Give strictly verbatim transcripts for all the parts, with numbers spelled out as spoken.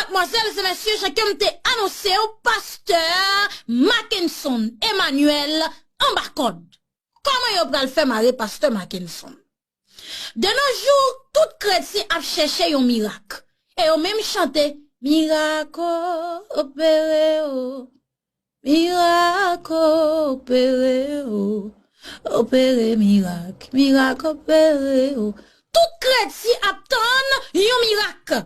Madmwazèl e mesye, jan ke m te anonse w, pastè Mackenson Emmanuel anba kòd. Kòman yo pral fè mare pastè Mackenson? De nos jours, tout kretyen ap chèche yon mirak. E yo menm chante, mirak o, opere o, mirak o, opere o, opere mirak, mirak opere o. Tout kretyen ap tann yon mirak.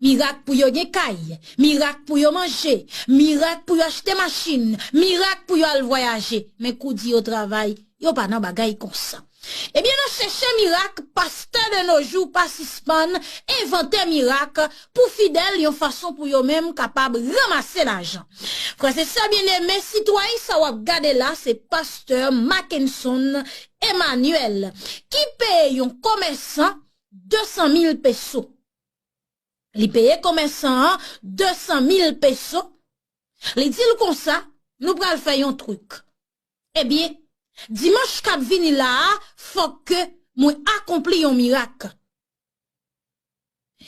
Mirak pou yo gen kay, mirak pou yo manje, mirak pou yo achte machin, mirak pou yo al vwayaje. Men kou di yo travay, yo pa nan bagay konsa. Ebyen, nan chèche mirak, pastè de nos jours pa sispann envante mirak pou fidèl yon fason pou yo menm kapab ranmase lajan. Frè e sè byeneme, sitwayen sa w ap gade la, se pastè Mackenson Emmanuel, ki peye yon komèsan de san mil peso. Li peye komèsan an de san mil peso. Li di l konsa, nou pral fè yon trik. Ebyen, dimanch k ap vini la a, fòk ke mwen akonpli yon mirak.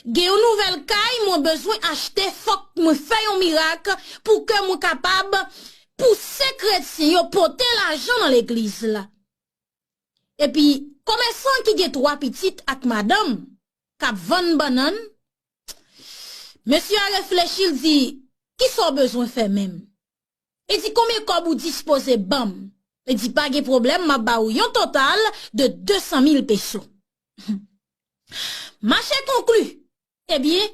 Gen yon nouvèl kay mwen bezwen achte, fòk mwen fè yon mirak pou ke mwen kapab pouse kretyen yo pote lajan nan legliz la. Epi, komèsan ki gen twa pitit ak madanm k ap vann bannann, mesye a reflechi, l di, kisa w bezwen fè menm? Li di, konbyen kòb ou dispoze ban m? Li di, pa gen pwoblèm, m ap ba ou yon total de de san mil peso. Mache konkli. Ebyen,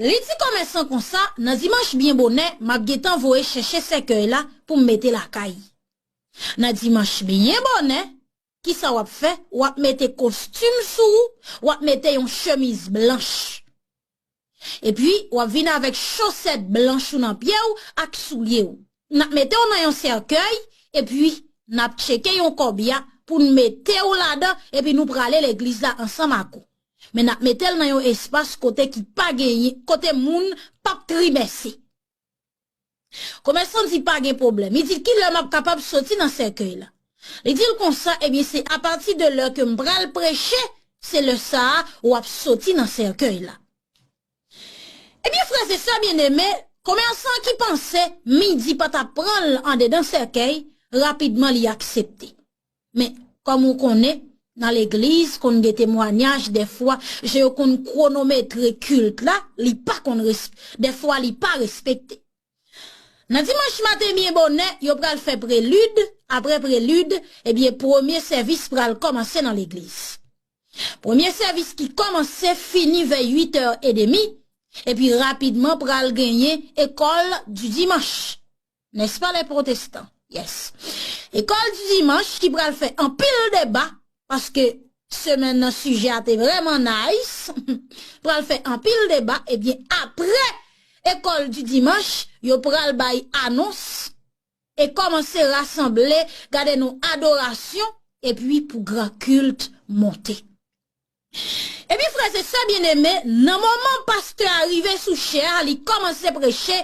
li di komèsan konsa, nan dimanch byen bonè, m ap gentan voye chèche sèkèy la pou m mete lakay. Nan dimanch byen bonè, kisa w ap fè? W ap mete kostim sou ou, w ap mete yon chemiz blanch. Epi, w ap vin avèk chosèt blanch ou nan pye w ak soulye w. N ap mete w nan yon sèkèy, epi n ap tcheke yon kòbya pou n mete w ladan, epi nou prale legliz la ansanm ak ou. Men n ap mete l nan yon espas kote ki pa genyen, kote moun p ap trimèse. Komèsan di pa gen pwoblèm. Li di, kilè m ap kapab soti nan sèkèy la? Li di l konsa, ebyen, se apati de lè ke m pral preche, se lè sa a w ap soti nan sèkèy la. Ebyen, frè e sè byeneme, komèsan ki panse midi pa t ap pran l andedan sèkèy, rapidman li aksepte. Men, kòm ou konnen, nan legliz, konn gen temwanyaj, dèfwa, jan yo konn kwonometre kilt la, li pa konn res-, dèfwa, li pa respekte. Nan dimanch maten byen bonè, yo pral fè prelid, apre prelid, ebyen, premye sèvis pral kòmanse nan legliz. Premye sèvis ki kòmanse fini vè uit è edemi, epi rapidman pral genyen école du dimanche. N'est-ce pas, les protestants? Yes. École du dimanche ki pral fè anpil deba, paske semèn nan sijè a te vrèman nice. Pral fè anpil deba, ebyen, apre école du dimanche, yo pral bay anons e kòmanse rasanble, gade nou, adorasyon, epi pou gran kilt monte. Epi, frè e sè byeneme, nan moman pastè a rive sou chè a, li kòmanse preche,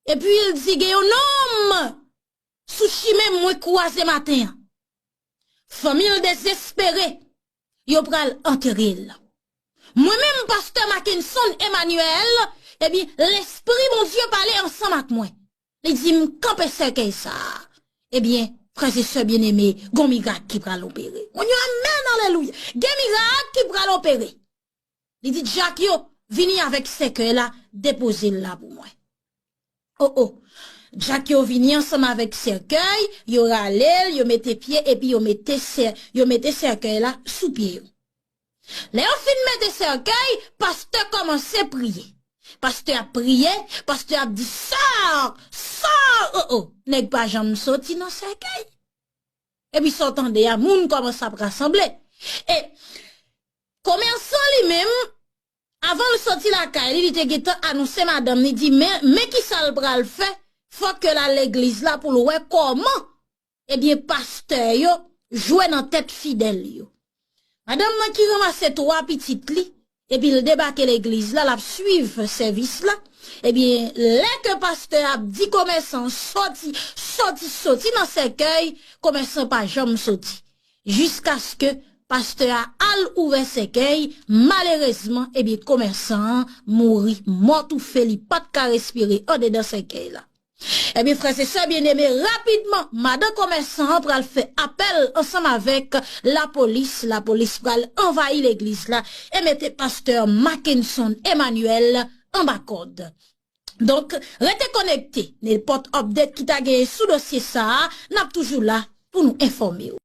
epi l di, gen yon nonm sou chimen mwen kwaze maten an. Fanmi l dezespere, yo pral antere l. Mwen menm, pastè Mackenson Emmanuel, epi Lespri Bondye pale ansanm ak mwen. Li di m, kanpe sèkèy sa a. Ebyen, frè e sè byeneme, gon mirak ki pral opere. Moun yo, amèn, alelouya. Gen mirak ki pral opere. Li di Djak yo, vini avèk sèkèy la, depoze l la pou mwen. O, o. Djak yo vini ansanm avèk sèkèy, yo rale l, yo mete pye, epi yo mete sè-, yo mete sèkèy la sou pye yo. Lè yo fin mete sèkèy, pastè kòmanse priye. Pastè ap priye, pastè ap di, sò, sò, o, o. Nèg pa janm soti nan sèkèy. Epi sa w tande a, moun kòmanse ap rasanble. E komèsan li menm, avan l soti lakay li, li te gentan anonse madanm li, di, men, men kisa l pral fè, fòk ke l al legliz la pou l wè kòman, ebyen, pastè yo jwe nan tèt fidèl yo. Madanm nan ki ranmase twa pitit li, epi l debake legliz la, l ap swiv sèvis la. Ebyen, lè ke pastè a ap di komèsan soti, soti, soti nan sèkèy, komèsan pa janm soti. Jiskaske pastè a al ouvè sèkèy, malerezman, ebyen, komèsan an mouri mò toufe, li pa t ka respire andedan sèkèy la. Ebyen, frè e sè byeneme, rapidman, madan komèsan an pral fè apèl ansanm avèk lapolis. Lapolis pral anvayi legliz la e mete pastè Mackenson Emmanuel anba kòd. Donk, rete konekte. Nenpòt update ki ta genyen sou dosye sa a, n ap toujou la pou nou enfòme w.